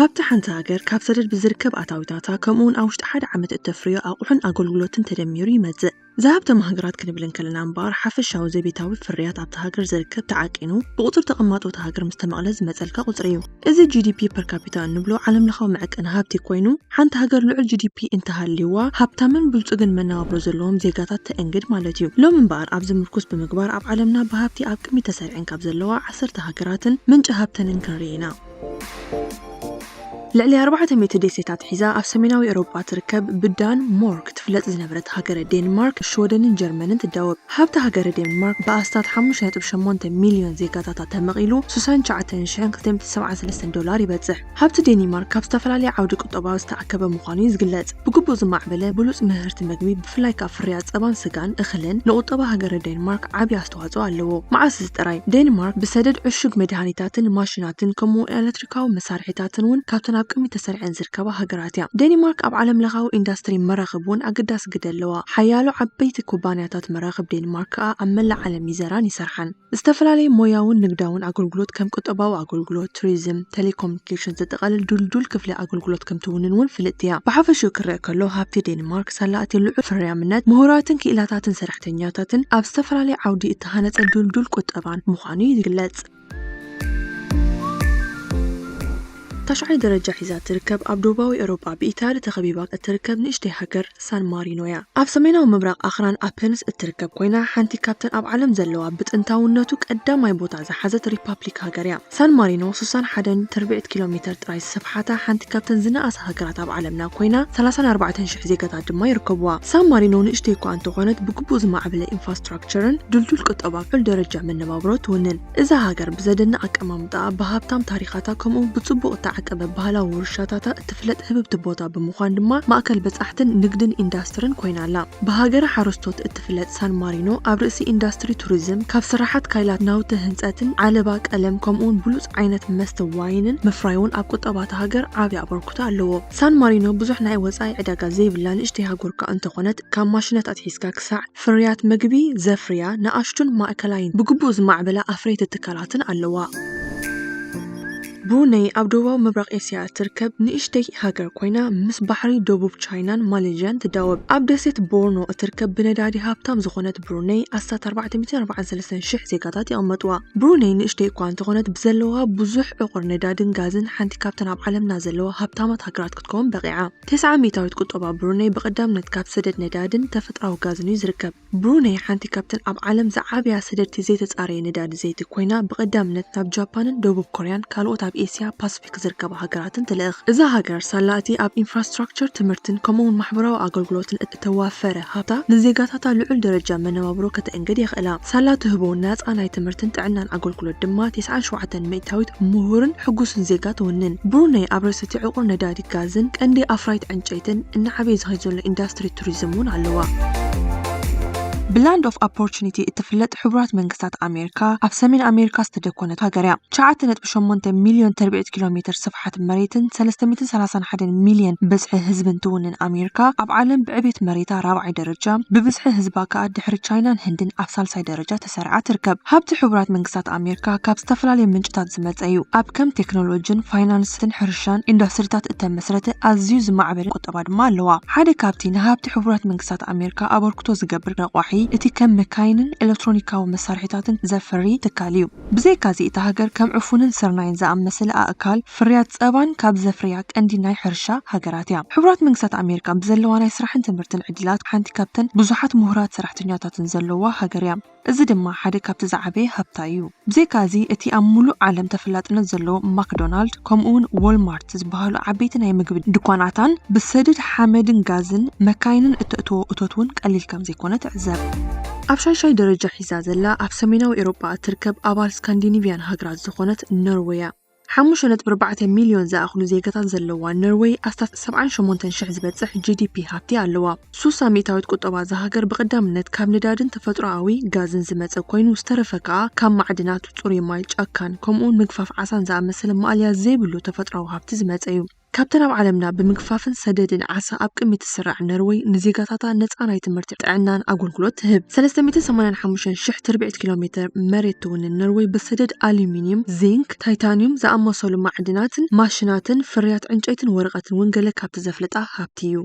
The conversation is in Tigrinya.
ኣብቲ ሓንቲ ሃገር ካብ ሰደድ ብዝርከብ ኣታዊታታ፣ ከምኡውን ኣብ ውሽጢ ሓደ ዓመት እተፍርዮ ኣቑሑን ኣገልግሎትን ተደሚሩ ይመጽእ። ዝሃብተማ ሃገራት ክንብል እንከለና እምበኣር፣ ሓፈሻዊ ዘቤታዊ ፍርያት ኣብቲ ሃገር ዝርከብ ተዓቂኑ፣ ብቁጽሪ ተቐማጦ እታ ሃገር ምስ ተመቕለ ዝመጸልካ ቁጽሪ እዩ። እዚ ጂ ዲ ፒ ፐር ካፒታ እንብሎ ዓለምለኻዊ መዐቀኒ ሃብቲ ኮይኑ፣ ሓንቲ ሃገር ልዑል ጂ ዲ ፒ እንተሃልይዋ፣ ሃብታምን ብልጹግን መነባብሮ ዘለዎም ዜጋታት ተእንግድ ማለት እዩ። ሎም እምበኣር፣ ኣብዚ ምርኩስ ብምግባር፣ ኣብ ዓለምና ብሃብቲ ኣብ ቅድሚት ተሰሪዐን ካብ ዘለዋ ዓሰርተ ሃገራትን ምንጪ ሃብተንን ክንርኢ ኢና። ልዕሊ ኣርባዕተ ሚእቲ ደሴታት ሒዛ ኣብ ሰሜናዊ ኤውሮጳ ትርከብ፣ ብዳን ሞርክ ትፍለጥ ዝነበረት ሃገረ ዴንማርክ፣ ሽወደንን ጀርመንን ትዳወብ። ሃብቲ ሃገረ ዴንማርክ ብኣስታት ሓሙሽተ ነጥቢ ሸሞንተ ሚልዮን ዜጋታታ ተመቒሉ፣ ስሳን ትሽዓተን ሽሕን ክልተ ሚእትን ሰብዓን ሰለስተን ዶላር ይበጽሕ። ሃብቲ ዴንማርክ ካብ ዝተፈላለየ ዓውዲ ቁጠባ ዝተኣከበ ምዃኑ እዩ ዝግለጽ። ብግቡእ ዝማዕበለ ብሉጽ ምህርቲ መግቢ፣ ብፍላይ ከኣ ፍርያት ጸባን ስጋን እኽልን፣ ንቁጠባ ሃገረ ዴንማርክ ዓቢ ኣስተዋጽኦ ኣለዎ። መዓስ እዚ ጥራይ፣ ዴንማርክ ብሰደድ ዕሹግ መድሃኒታትን ማሽናትን፣ ከምኡ ኤሌክትሪካዊ መሳርሒታትን እውን ካብተን ኣብ ቅድሚት ተሰሪዐን ዝርከባ ሃገራት እያ። ዴንማርክ ኣብ ዓለምለኻዊ ኢንዳስትሪ መራኽብ እውን ኣገዳሲ ግደ ኣለዋ። ሓያሎ ዓበይቲ ኩባንያታት መራኽብ ዴንማርክ ከኣ ኣብ መላእ ዓለም ይዘራን ይሰርሓን። ዝተፈላለየ ሞያውን ንግዳውን ኣገልግሎት፣ ከም ቁጠባዊ ኣገልግሎት፣ ቱሪዝም፣ ቴሌኮሙኒኬሽን ዘጠቓልል ድልዱል ክፍሊ ኣገልግሎት ከም ትውንን እውን ፍልጥቲ እያ። ብሓፈሽኡ ክረአ ከሎ፣ ሃብቲ ዴንማርክ ሳላ እቲ ልዑል ፍርያምነት፣ ምሁራትን ክኢላታትን ሰራሕተኛታትን ኣብ ዝተፈላለየ ዓውዲ እተሃነጸ ድልዱል ቁጠባን ምዃኑ ይግለጽ። ታሽዓይ ደረጃ ሒዛ ትርከብ፣ ኣብ ደቡባዊ ኤውሮጳ ብኢታሊ ተኸቢባ እትርከብ ንእሽተይ ሃገር ሳን ማሪኖ እያ። ኣብ ሰሜናዊ ምብራቕ ኣኽራን ኣፐንስ እትርከብ ኮይና፣ ሓንቲ ካብተን ኣብ ዓለም ዘለዋ ብጥንታውነቱ ቀዳማይ ቦታ ዝሓዘት ሪፓብሊክ ሃገር እያ። ሳን ማሪኖ ስሳን ሓደን ትርብዒት ኪሎ ሜተር ጥራይ ዝሰፍሓታ ሓንቲ ካብተን ዝነኣሳ ሃገራት ኣብ ዓለምና ኮይና፣ ሰላሳን ኣርባዕተን ሽሕ ዜጋታት ድማ ይርከብዋ። ሳን ማሪኖ ንእሽተይ እኳ እንተኾነት፣ ብግቡእ ዝማዕበለ ኢንፍራስትራክቸርን ድልዱል ቁጠባ ልዑል ደረጃ መነባብሮ ትውንን። እዛ ሃገር ብዘደንቕ ኣቀማምጣኣ፣ ብሃብታም ታሪኻታ፣ ከምኡ ብጽቡቕ እተዓቀበ ባህላዊ ውርሻታታ እትፍለጥ ህብብቲ ቦታ ብምዃን ድማ ማእከል በጻሕትን ንግድን ኢንዳስትርን ኮይና ኣላ። ብሃገረ ሓረስቶት እትፍለጥ ሳን ማሪኖ፣ ኣብ ርእሲ ኢንዳስትሪ ቱሪዝም፣ ካብ ስራሓት ካይላት ናውቲ ህንጸትን ዓለባ ቀለም፣ ከምኡውን ብሉጽ ዓይነት መስተ ዋይንን ምፍራይ እውን ኣብ ቁጠባ እታ ሃገር ዓቢ ኣበርክቶ ኣለዎ። ሳን ማሪኖ ብዙሕ ናይ ወጻኢ ዕዳጋ ዘይብላ ንእሽተይ ሃገር እኳ እንተኾነት፣ ካብ ማሽናት ኣትሒዝካ ክሳዕ ፍርያት መግቢ ዘፍርያ ንኣሽቱን ማእከላይን ብግቡእ ዝማዕበላ ኣፍረይቲ ትካላትን ኣለዋ። ብሩነይ ኣብ ደቡባዊ ምብራቕ ኤስያ እትርከብ ንእሽተይ ሃገር ኮይና፣ ምስ ባሕሪ ደቡብ ቻይናን ማሌዥያን ትዳወብ። ኣብ ደሴት ቦርኖ እትርከብ ብነዳዲ ሃብታም ዝኾነት ብሩነይ፣ ኣስታት ኣርባዕተ ሚእትን ኣርባዓን ሰለስተን ሽሕ ዜጋታት ይቕመጥዋ። ብሩነይ ንእሽተይ እኳ እንተኾነት፣ ብዘለዋ ብዙሕ ዕቑር ነዳድን ጋዝን ሓንቲ ካብተን ኣብ ዓለምና ዘለዋ ሃብታማት ሃገራት ክትከውን በቒዓ። ተስዓ ሚእታዊት ቁጠባ ብሩነይ ብቐዳምነት ካብ ሰደድ ነዳድን ተፈጥራዊ ጋዝን እዩ ዝርከብ። ብሩነይ ሓንቲ ካብተን ኣብ ዓለም ዝዓብያ ሰደድቲ ዘይተጻረየ ነዳዲ ዘይቲ ኮይና፣ ብቐዳምነት ናብ ጃፓንን ደቡብ ኮርያን ካልኦት ኣብ ኤስያ ፓስፊክ ዝርከባ ሃገራትን ትልእኽ። እዛ ሃገር ሳላ እቲ ኣብ ኢንፍራስትራክቸር፣ ትምህርትን ከምኡውን ማሕበራዊ ኣገልግሎትን እተዋፈረ ሃብታ፣ ንዜጋታታ ልዑል ደረጃ መነባብሮ ከተእንግድ የኽእላ። ሳላ ትህቦ ናጻ ናይ ትምህርትን ጥዕናን ኣገልግሎት ድማ፣ ተስዓን ሸውዓተን ሚእታዊት ምሁርን ሕጉስን ዜጋ ትውንን። ብሩነይ ኣብ ርእሲ እቲ ዕቑር ነዳዲ ጋዝን ቀንዲ ኣፍራይት ዕንጨይትን እናዓበየ ዝኸይድ ዘሎ ኢንዳስትሪ ቱሪዝም እውን ኣለዋ። ብላንድ ኦፍ ኦፖርቹኒቲ እትፍለጥ ሕቡራት መንግስታት ኣሜሪካ፣ ኣብ ሰሜን ኣሜሪካ ዝተደኮነት ሃገር እያ። ትሽዓተ ነጥቢ ሸሞንተ ሚልዮን ተርብዒት ኪሎ ሜተር ስፍሓት መሬትን ሰለስተ ሚእትን ሰላሳን ሓደን ሚልዮን ብዝሒ ህዝብን ትውንን ኣሜሪካ፣ ኣብ ዓለም ብዕቤት መሬታ ራብዓይ ደረጃ፣ ብብዝሒ ህዝባ ከኣ ድሕሪ ቻይናን ህንድን ኣብ ሳልሳይ ደረጃ ተሰሪዓ ትርከብ። ሃብቲ ሕቡራት መንግስታት ኣሜሪካ ካብ ዝተፈላለዩ ምንጭታት ዝመጸ እዩ። ኣብ ከም ቴክኖሎጂን ፋይናንስን ሕርሻን ኢንዱስትሪታት እተመስረተ ኣዝዩ ዝማዕበለ ቁጠባ ድማ ኣለዋ። ሓደ ካብቲ ንሃብቲ ሕቡራት መንግስታት ኣሜሪካ ኣበርክቶ ዝገብር ረቋሒ፣ እቲ ከም መካይንን ኤሌክትሮኒካዊ መሳርሒታትን ዘፍሪ ትካል እዩ። ብዘይካዚ፣ እታ ሃገር ከም ዕፉንን ስርናይን ዝኣመሰለ ኣእካል፣ ፍርያት ጸባን ካብ ዘፍርያ ቀንዲ ናይ ሕርሻ ሃገራት እያ። ሕቡራት መንግስታት ኣሜሪካ ብዘለዋ ናይ ስራሕን ትምህርትን ዕድላት፣ ሓንቲ ካብተን ብዙሓት ምሁራት ሰራሕተኛታትን ዘለዋ ሃገር እያ። እዚ ድማ ሓደ ካብቲ ዝዓበየ ሃብታ እዩ። ብዘይካዚ፣ እቲ ኣብ ምሉእ ዓለም ተፈላጥነት ዘለዎ ማክዶናልድ፣ ከምኡውን ዎልማርት ዝበሃሉ ዓበይቲ ናይ ምግቢ ድኳናታን፣ ብሰደድ ሓመድን ጋዝን መካይንን እተእትዎ እቶት እውን ቀሊል ከም ዘይኮነ ትዕዘብ። ኣብ ሻሻይ ደረጃ ሒዛ ዘላ፣ ኣብ ሰሜናዊ ኤውሮጳ እትርከብ ኣባል ስካንዲኒቭያን ሃገራት ዝኾነት ኖርወይ እያ። ሓሙሽተ ነጥቢ ኣርባዕተ ሚልዮን ዝኣኽሉ ዜጋታት ዘለዋ ኖርወይ፣ ኣስታት ሰብዓን ሸሞንተን ሽሕ ዝበጽሕ ጂ ዲ ፒ ሃብቲ ኣለዋ። ሱሳ ሚእታዊት ቁጠባ እዛ ሃገር ብቐዳምነት ካብ ነዳድን ተፈጥሮኣዊ ጋዝን ዝመጸ ኮይኑ፣ ዝተረፈ ከኣ ካብ ማዕድናት፣ ጽሩይ ማይ፣ ጫካን ከምኡውን ምግፋፍ ዓሳን ዝኣመሰለ ማእለያ ዘይብሉ ተፈጥሮኣዊ ሃብቲ ዝመጸ እዩ። ካብተን ኣብ ዓለምና ብምግፋፍን ሰደድን ዓሳ ኣብ ቅድሚት ትስራዕ ነርወይ ንዜጋታታ ነፃ ናይ ትምህርቲ፣ ጥዕናን ኣገልግሎት ትህብ። ሰለስተ ሚእትን ሰማንያን ሓሙሽተን ሽሕ ትርብዒት ኪሎ ሜትር መሬት ትውንን ነርወይ ብሰደድ ኣሉሚኒየም፣ ዚንክ፣ ታይታኒየም ዝኣመሰሉ ማዕድናትን ማሽናትን ፍርያት ዕንጨይትን ወረቐትን እውን ገለ ካብቲ ዘፍልጣ ሃብቲ እዩ።